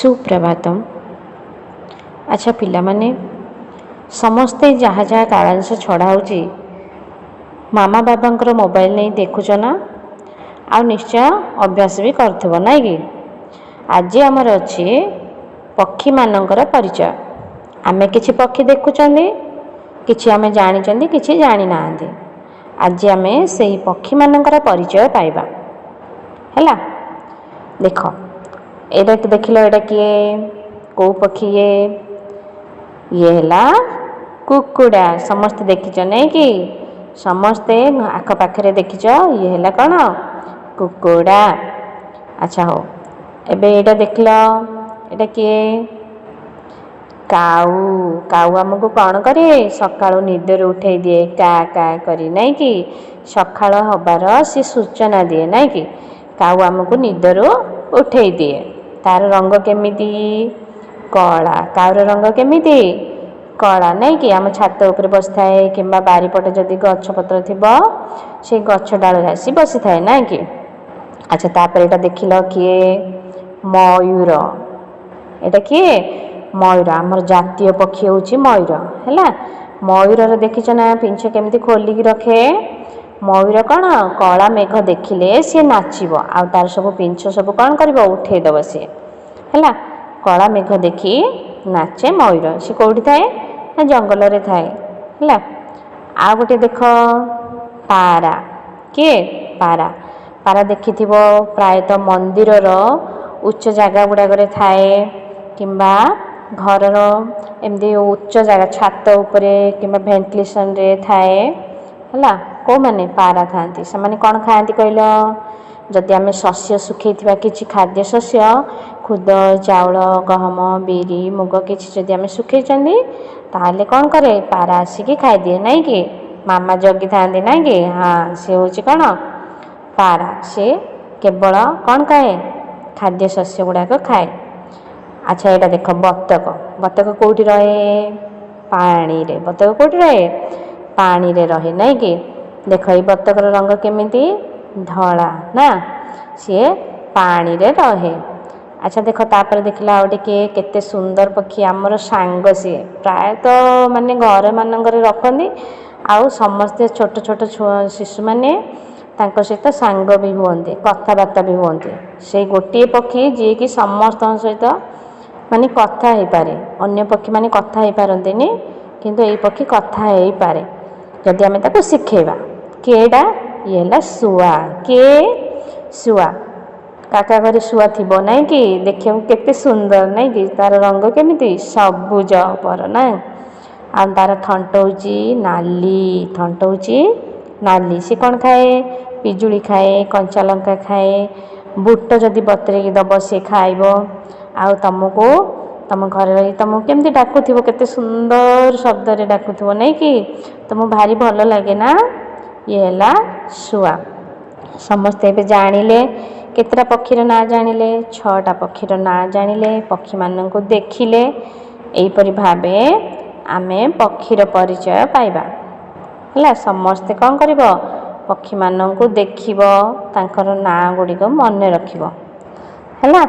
ସୁପ୍ରଭାତମ୍। ଆଚ୍ଛା ପିଲାମାନେ, ସମସ୍ତେ ଯାହା ଯାହା କାରାଂଶ ଛଡ଼ା ହେଉଛି, ମାମା ବାବାଙ୍କର ମୋବାଇଲ ନେଇ ଦେଖୁଛ ନା? ଆଉ ନିଶ୍ଚୟ ଅଭ୍ୟାସ ବି କରୁଥିବ, ନାଇଁ କି? ଆଜି ଆମର ଅଛି ପକ୍ଷୀମାନଙ୍କର ପରିଚୟ। ଆମେ କିଛି ପକ୍ଷୀ ଦେଖୁଛନ୍ତି, କିଛି ଆମେ ଜାଣିଛନ୍ତି, କିଛି ଜାଣିନାହାନ୍ତି। ଆଜି ଆମେ ସେଇ ପକ୍ଷୀମାନଙ୍କର ପରିଚୟ ପାଇବା। ହେଲା, ଦେଖ, ଏଇଟା ଦେଖିଲ, ଏଇଟା କିଏ? କେଉଁ ପକ୍ଷୀ ଇଏ? ଇଏ ହେଲା କୁକୁଡ଼ା। ସମସ୍ତେ ଦେଖିଛ, ନାଇଁ କି? ସମସ୍ତେ ଆଖପାଖରେ ଦେଖିଛ। ଇଏ ହେଲା କ'ଣ? କୁକୁଡ଼ା। ଆଚ୍ଛା ହଉ, ଏବେ ଏଇଟା ଦେଖିଲ, ଏଇଟା କିଏ? କାଉ। କାଉ ଆମକୁ କ'ଣ କରେ? ସକାଳୁ ନିଦରୁ ଉଠେଇ ଦିଏ କା କା କରି, ନାଇଁ କି? ସକାଳ ହେବାର ସେ ସୂଚନା ଦିଏ, ନାଇଁ କି? କାଉ ଆମକୁ ନିଦରୁ ଉଠେଇ ଦିଏ। ତାର ରଙ୍ଗ କେମିତି? କଳା। କାଉର ରଙ୍ଗ କେମିତି? କଳା, ନାଇଁ କି? ଆମ ଛାତ ଉପରେ ବସିଥାଏ କିମ୍ବା ବାରିପଟେ ଯଦି ଗଛପତ୍ର ଥିବ, ସେଇ ଗଛ ଡାଳରେ ଆସି ବସିଥାଏ, ନାଇଁ କି? ଆଚ୍ଛା, ତାପରେ ଏଇଟା ଦେଖିଲ, କିଏ? ମୟୂର। ଏଇଟା କିଏ? ମୟୂର। ଆମର ଜାତୀୟ ପକ୍ଷୀ ହେଉଛି ମୟୂର। ହେଲା, ମୟୂରର ଦେଖିଛ ନା, ପିଞ୍ଛ କେମିତି ଖୋଲିକି ରଖେ? ମୟୂର କ'ଣ, କଳା ମେଘ ଦେଖିଲେ ସିଏ ନାଚିବ ଆଉ ତାର ସବୁ ପିଞ୍ଛ ସବୁ କ'ଣ କରିବ? ଉଠେଇଦେବ ସିଏ। ହେଲା, କଳା ମେଘ ଦେଖି ନାଚେ ମୟୂର। ସେ କେଉଁଠି ଥାଏ ନା ଜଙ୍ଗଲରେ ଥାଏ। ହେଲା, ଆଉ ଗୋଟେ ଦେଖ, ପାରା। କିଏ? ପାରା। ପାରା ଦେଖିଥିବ, ପ୍ରାୟତଃ ମନ୍ଦିରର ଉଚ୍ଚ ଜାଗା ଗୁଡ଼ାକରେ ଥାଏ କିମ୍ବା ଘରର ଏମିତି ଉଚ୍ଚ ଜାଗା, ଛାତ ଉପରେ କିମ୍ବା ଭେଣ୍ଟିଲେସନରେ ଥାଏ। ହେଲା, କେଉଁମାନେ? ପାରା ଥାଆନ୍ତି। ସେମାନେ କ'ଣ ଖାଆନ୍ତି କହିଲ? ଯଦି ଆମେ ଶସ୍ୟ ଶୁଖେଇଥିବା, କିଛି ଖାଦ୍ୟ ଶସ୍ୟ, ଖୁଦ, ଚାଉଳ, ଗହମ, ବିରି, ମୁଗ, କିଛି ଯଦି ଆମେ ଶୁଖେଇଛନ୍ତି, ତାହେଲେ କ'ଣ କରେ? ପାରା ଆସିକି ଖାଇଦିଏ, ନାଇଁ କି? ମାମା ଜଗିଥାନ୍ତି, ନାଇଁ କି? ହଁ, ସେ ହେଉଛି କ'ଣ? ପାରା। ସେ କେବଳ କ'ଣ ଖାଏ? ଖାଦ୍ୟ ଶସ୍ୟ ଗୁଡ଼ାକ ଖାଏ। ଆଚ୍ଛା, ଏଇଟା ଦେଖ, ବତକ। ବତକ କେଉଁଠି ରହେ? ପାଣିରେ। ବତକ କେଉଁଠି ରହେ? ପାଣିରେ ରହେ, ନାଇଁ କି? ଦେଖ, ଏଇ ବତକର ରଙ୍ଗ କେମିତି? ଧଳା ନା? ସିଏ ପାଣିରେ ରହେ। ଆଚ୍ଛା, ଦେଖ, ତାପରେ ଦେଖିଲା ଆଉ ଟିକେ, କେତେ ସୁନ୍ଦର ପକ୍ଷୀ, ଆମର ସାଙ୍ଗ ସିଏ। ପ୍ରାୟତଃ ମାନେ ଘରମାନଙ୍କରେ ରଖନ୍ତି ଆଉ ସମସ୍ତେ ଛୋଟ ଛୋଟ ଛୁଆ, ଶିଶୁମାନେ ତାଙ୍କ ସହିତ ସାଙ୍ଗ ବି ହୁଅନ୍ତି, କଥାବାର୍ତ୍ତା ବି ହୁଅନ୍ତି। ସେଇ ଗୋଟିଏ ପକ୍ଷୀ ଯିଏକି ସମସ୍ତଙ୍କ ସହିତ ମାନେ କଥା ହେଇପାରେ। ଅନ୍ୟ ପକ୍ଷୀମାନେ କଥା ହେଇପାରନ୍ତିନି, କିନ୍ତୁ ଏଇ ପକ୍ଷୀ କଥା ହେଇପାରେ ଯଦି ଆମେ ତାକୁ ଶିଖେଇବା। କିଏ ଏଇଟା? ଇଏ ହେଲା ଶୁଆ। କିଏ? ଶୁଆ। କାକା ଘରେ ଶୁଆ ଥିବ, ନାଇଁ କି? ଦେଖିବାକୁ କେତେ ସୁନ୍ଦର, ନାଇଁ କି? ତାର ରଙ୍ଗ କେମିତି? ସବୁଜ ପର ନା? ଆଉ ତାର ଥଣ୍ଟ ହେଉଛି ନାଲି। ଥଣ୍ଟ ହେଉଛି ନାଲି। ସେ କ'ଣ ଖାଏ? ପିଜୁଳି ଖାଏ, କଞ୍ଚା ଲଙ୍କା ଖାଏ, ବୁଟ ଯଦି ବତୁରେଇକି ଦେବ ସେ ଖାଇବ। ଆଉ ତମକୁ, ତମ ଘରେ ରହି ତମକୁ କେମିତି ଡାକୁଥିବ, କେତେ ସୁନ୍ଦର ଶବ୍ଦରେ ଡାକୁଥିବ, ନାଇଁ କି? ତମକୁ ଭାରି ଭଲ ଲାଗେ ନା? ଇଏ ହେଲା ଶୁଆ। ସମସ୍ତେ ଏବେ ଜାଣିଲେ, କେତେଟା ପକ୍ଷୀର ନାଁ ଜାଣିଲେ? ଛଅଟା ପକ୍ଷୀର ନାଁ ଜାଣିଲେ, ପକ୍ଷୀମାନଙ୍କୁ ଦେଖିଲେ। ଏହିପରି ଭାବେ ଆମେ ପକ୍ଷୀର ପରିଚୟ ପାଇବା। ହେଲା, ସମସ୍ତେ କ'ଣ କରିବ? ପକ୍ଷୀମାନଙ୍କୁ ଦେଖିବ, ତାଙ୍କର ନାଁ ଗୁଡ଼ିକ ମନେ ରଖିବ। ହେଲା।